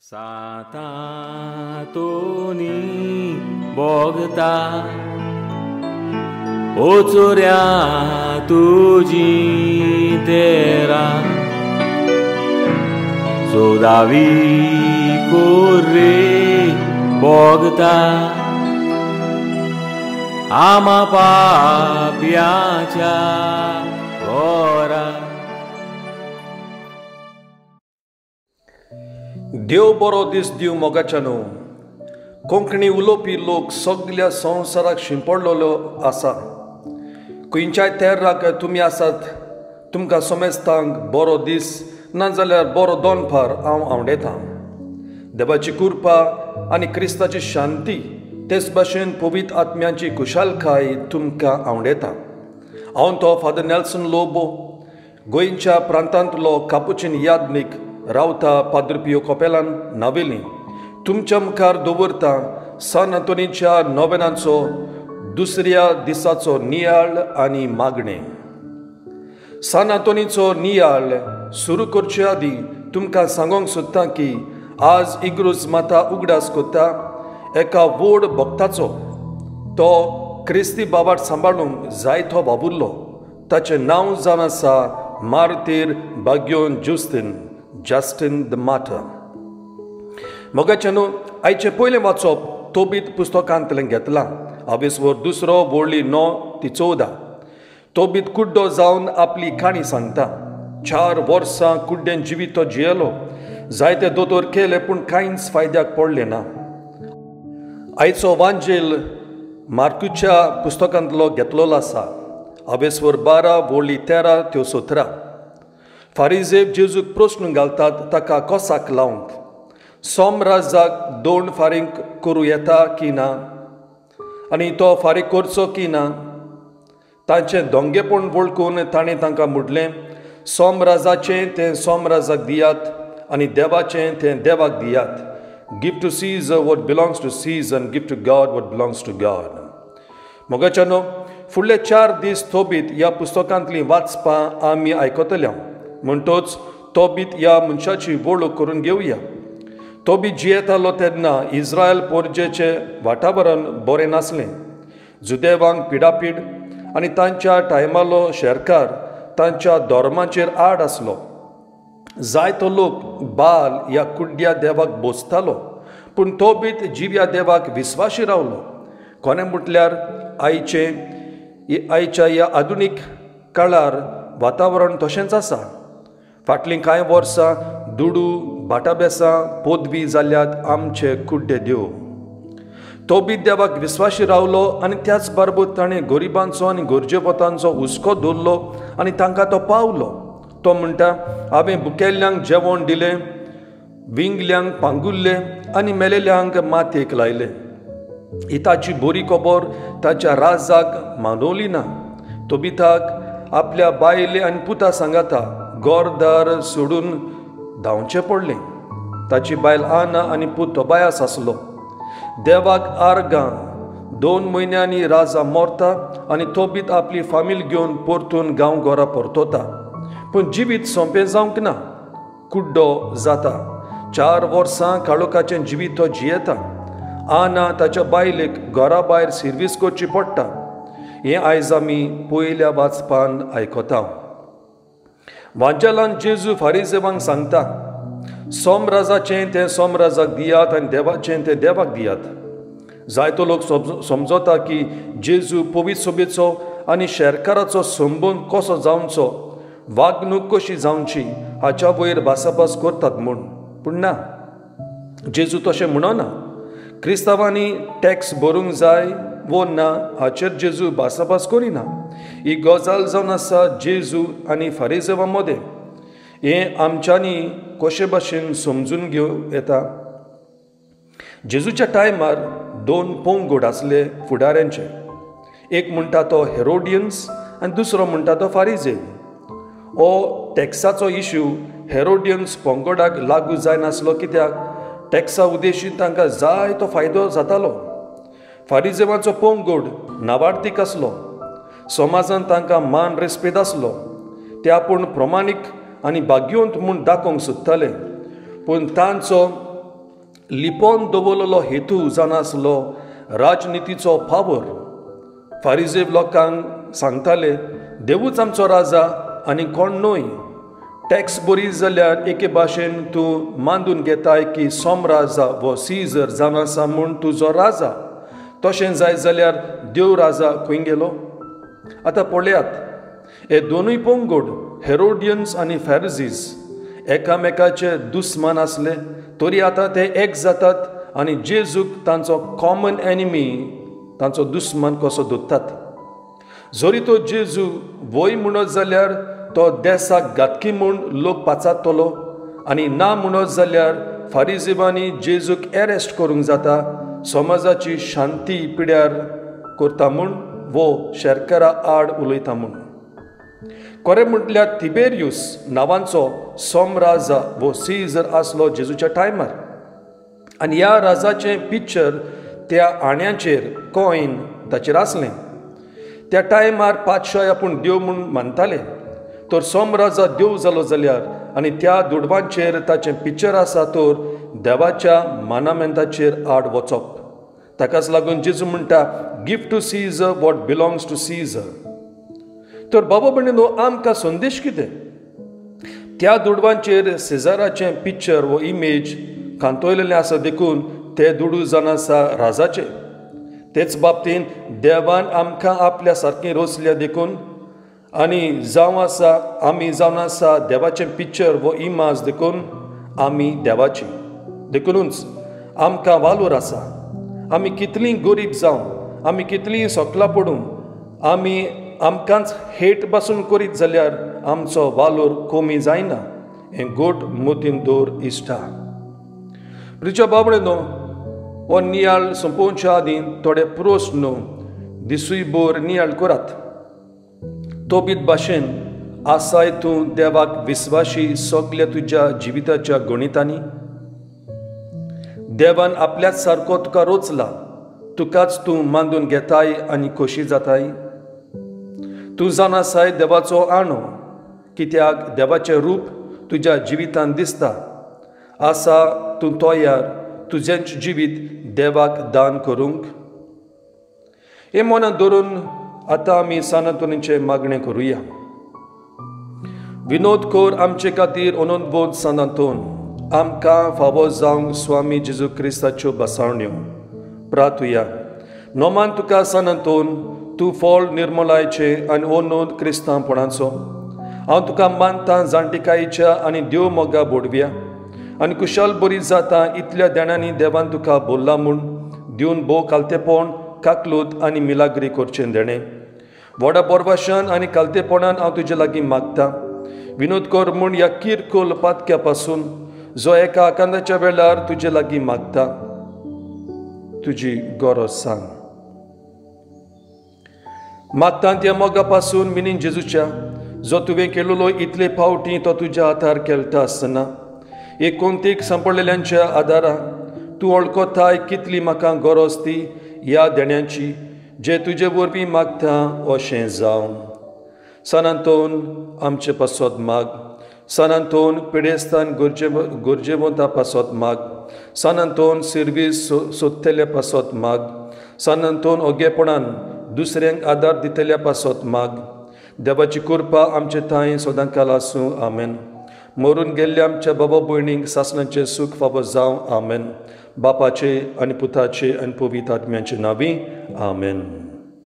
सातातोनी भोगता ओचोऱ्या तुजी तेरा चोदावी कोरे भोगता आमा पाप्याच्या घरा. देव बरो दीस दिवं मोगाच्यानो. कोंकणी उलोवपी लोक सगल्या संवसाराक शिंपडलेलो आसा. खंयच्याय तेर्राक तुमी आसात, तुमकां समेस्तांक बरो दीस नाजाल्यार बरो दोनपार हांव आवडेतां. देवाची कृपा आनी क्रिस्ताची शांती तेच भाशेन पवित्र आत्म्याची खुशालकाय तुमकां आवडेता. हांव तो फादर नेल्सन लोबो, गोंयच्या प्रांतांतलो कापुचीन याज्ञीक, रावता पाद्रपियो कोपेलान नावेली. तुमच्या मुखार दवरता सान आंतोनीच्या नोवेनाचो दुसऱ्या दिसाचो नियाळ आनी मागणें. सान आंतोनीचो नियाळ सुरू करचे आदीं तुमकां सांगूंक सोदता की आज इग्रोज माता उगडास करता एका व्हड भक्ताचो. तो क्रिस्ती बाबाक सांबाळूंक जायतो वावुरलो. ताचें नांव जावन आसा मार्तीर बाग्योन जुस्तीन, जस्टीन the martyr. मोगाच्यानो, आयचें पयलें वाचप तोबीत पुस्तकांतलें घेतलां. आवेसवर दुसरो वळी 9 ते 14. तोबीत कुड्डो जावन आपली काणी सांगता. 4 वर्सां कुड्ड्यान जिवीत तो जियेलो. जायते दोतोर केले पूण कांयच फायद्याक पडलें ना. आयचो वांजेल मार्कुच्या पुस्तकांतलो घेतलेलो आसा. आवेसवर 12 वळी 13 ते 17. फारिजेव जेजूक प्रस्न घालतात ताका कोसाक लावंक. सोमराजाक 2 फारीक करूं येता की ना आनी तो फारीक करचो की ना. तांचें दोंगेपण वळखून ताणें तांकां म्हणलें, सोमराजाचें तें सोमराजाक दियात आनी देवाचें तें देवाक दियात. Give to Caesar what belongs to Caesar and give to God what belongs to God. मोगाच्यानो, फुडले 4 दीस तोबीत ह्या पुस्तकांतलीं वाचपां आमी आयकतल्या. म्हणटोच तोबीत ह्या मनशाची वळख करून घेवया. तोबीत जियेतालो तेन्ना इस्रायल पोरजेचें वातावरण बरें नासलें. जुदेवांक पिडापीड आनी तांच्या टायमालो शेरकार तांच्या धर्माचेर आड आसलो. जायतो लोक बाल ह्या कुड्ड्या देवाक बोसतालो पूण तोबीत जिव्या देवाक विस्वाशी रावलो. कोणें म्हटल्यार आयच्या ह्या आधुनीक काळार वातावरण तशेंच आसा. फाटलीं कांय वर्सां दुडू भाटाबेसां पदवी जाल्यात आमचे कुड्डे देव. तोबीत देवाक विस्वाशी रावलो आनी त्याच बारबर ताणें गरिबांचो आनी गरजेवतांचो हुस्को दवरलो आनी तांकां तो पावलो. तो म्हणटा, हांवें भुकेल्ल्यांक जेवण दिलें, विंगल्यांक पांगुरलें आनी मेलेल्यांक मातयेक लायलें. ही ताची बरी खबर ताच्या राजाक मानवली ना. तोबीताक आपल्या बायले आनी पुता सांगाता घरदार सोडून धांवचें पडलें. ताची बायल आना आनी पूत तोबायास आसलो. देवाक आर्गां 2 म्हयन्यांनी राजा मरता आनी तोबीत आपली फामील घेवन परतून गांव घरा परतता. पूण जिवीत सोंपें जावंक ना. कुड्डो जाता. 4 वर्सां काळोखाचें जिवीत तो जियेता. आना ताच्या बायलेक घरा भायर सिर्वीस करची पडटा. हें आयज आमी पयल्या वाचपान आयकता. वांजेलान जेजू फारिजेवांक सांगता, सोमराजाचें तें सोमराजाक दियात आनी देवाचें तें देवाक दियात. जायतो लोक समजता की जेजू पवित्र सभेचो आनी शेरकाराचो संबंद कसो जावचो, वागणूक कशी जावची हाच्या वयर भासाभास करतात म्हूण. पूण ना, जेजू तशें म्हणना. क्रिस्तांवांनी टॅक्स भरूंक जाय वो ना हाचेर जेजू भासाभास करिना. ही गजाल जावन आसा जेजू आनी फारिजेवां मदें. हें आमच्यांनी कशे भाशेन समजून घेवं येता. जेजूच्या टायमार 2 पंगड आसले फुडाऱ्यांचे. एक म्हणटा तो हेरोडियन्स आनी दुसरो म्हणटा तो फारिजेव. हो टॅक्साचो इश्यू हेरोडियन्स पंगडाक लागू जायनासलो कित्याक टॅक्सा उद्देशीन तांकां जायतो फायदो जातालो. फारिजेवांचो पंगड नावार्थीक आसलो. समाजान तांकां मान रेस्पेद आसलो. ते आपूण प्रमाणीक आनी भाग्यवंत म्हूण दाखोवंक सोदताले पूण तांचो लिपोवन दवरलेलो हेतू जावन आसलो राजनितीचो पावर. फारिजेव लोकांक सांगताले देवूच आमचो राजा आनी कोण न्हय. टॅक्स बरी जाल्यार एके भाशेन तूं मानून घेताय की सोम राजा वो सीजर जावन आसा म्हूण तुजो राजा. तशें जायत जाल्यार देव राजा खंय गेलो? आतां पळयात, हे दोनूय पंगड हेरोडियन्स आनी फॅरिसीज एकामेकाचे दुस्मान आसले तरी आतां ते एक जातात आनी जेजूक तांचो कॉमन एनिमी, तांचो दुस्मान कसो धरतात. जरी तो जेजू वय म्हणत जाल्यार तो देसाक घातकी म्हूण लोक पाचारतलो आनी ना म्हणत जाल्यार फारिजीवांनी जेजूक एरेस्ट करूंक जाता, समाजाची शांती पिड्यार करता म्हूण वो शेरकरा आड उलयता म्हूण. खरें म्हटल्यार तिबेरियूस नांवांचो सोम राजा वो सीजर आसलो जेजूच्या टायमार आनी ह्या राजाचें पिक्चर त्या आण्याचेर कॉयन ताचेर आसलें. त्या टायमार पातशाय आपूण देव म्हूण मानताले. तर सोम राजा देव जालो जाल्यार आनी त्या दुडवांचेर ताचें पिक्चर आसा तर देवाच्या मानामेंताचेर आड वचप. ताकाच लागून जेजू म्हणटा give to Caesar what belongs to Caesar. तर बाबा भयणीनो, आमकां संदेश कितें? त्या दुडवांचेर सेजाराचें पिक्चर वो इमेज कांतोयलेलें आसा देखून ते दुडू जावन आसा राजाचे. तेच बाबतीन देवान आमकां आपल्या सारकें रोसल्या देखून आनी जावं आसा आमी जावन आसा देवाचें पिक्चर वो इमाज देखून आमी देवाची. देखुनूच आमकां वालोर आसा. आमी कितलीं गरीब जावं, आमी कितलीं सकला पडूं, आमी आमकांच हेट पासून करीत जाल्यार आमचो वालोर कमी जायना. हें गोट मतीन दवर इश्टा. प्रिच्या बाबडे न्हू, हो नियाळ सोंपोवच्या आदीं थोडे प्रस्न दिसूय भर नियाळ करात. तोबीत भाशेन आसाय तूं देवाक विस्वाशी सगल्या तुज्या जिविताच्या गणितांनी? देवान आपल्याच सारको तुका रोचला, तुकाच तूं मानून घेताय आनी खोशी जाताय. तूं जावन आसाय देवाचो आणो, कित्याक देवाचें रूप तुज्या जिवितांत दिसता. आसा तूं तयार तुजेंच जिवीत देवाक दान करूंक? हें मनांत धरून आतां आमी सान आंतोनीचें मागणें करुया. विनोद कर आमचे खातीर अनंतबोध सान आंतोन, आमकां फावो जावंक स्वामी जेजू क्रिस्ताच्यो बसावण्यो. प्रातुया. नोमान तुका सान आंतोन, तूं फळ निर्मलायचें आनी अनंत क्रिस्तांवपणाचो. हांव तुका मानतां जाणटिकायेच्या आनी देव मोगा बोडव्या आनी कुशाल बरी जाता इतल्या देणांनी देवान तुका बोल्ला म्हूण दिवन भोव कालतेपण काकलूत आनी मिलाग्री करचें देणें. व्हडा बोरवाशान आनी कालतेपणान हांव तुजे लागीं मागता. विनोद कर म्हूण ह्या किरकोल पातक्या पासून जो एका आकांताच्या वेळार तुजे लागीं मागता तुजी गरज सांग. मागता त्या मोगा पासून मिनीन जेजूच्या जो तुवें केलेलो इतले फावटी तो तुज्या हातार खेळटा आसतना एक कोंतीक सांपडलेल्यांच्या आदारान तूं वळखताय कितली म्हाका गरज ती ह्या देण्याची जे तुजे वरवीं मागता अशें जावं. सान आंतोन आमचे पासत माग. सान आंतोन पिडेस्तान गरजेवंता पासत माग. सान आंतोन सिर्वीस सोदतल्या पासत माग. सान आंतोन ओगेपणान दुसऱ्यांक आदार दितल्या पासत माग. देवाची कृपा आमचे थांय सदांकाल आसूं. आमेन. मरून गेल्ल्या आमच्या बाबा भयणींक सासणाचें सूख फावो जावं. आमेन. बापाचे आनी पुताचे आनी पवित्र आत्म्याचे नांवी आमेन.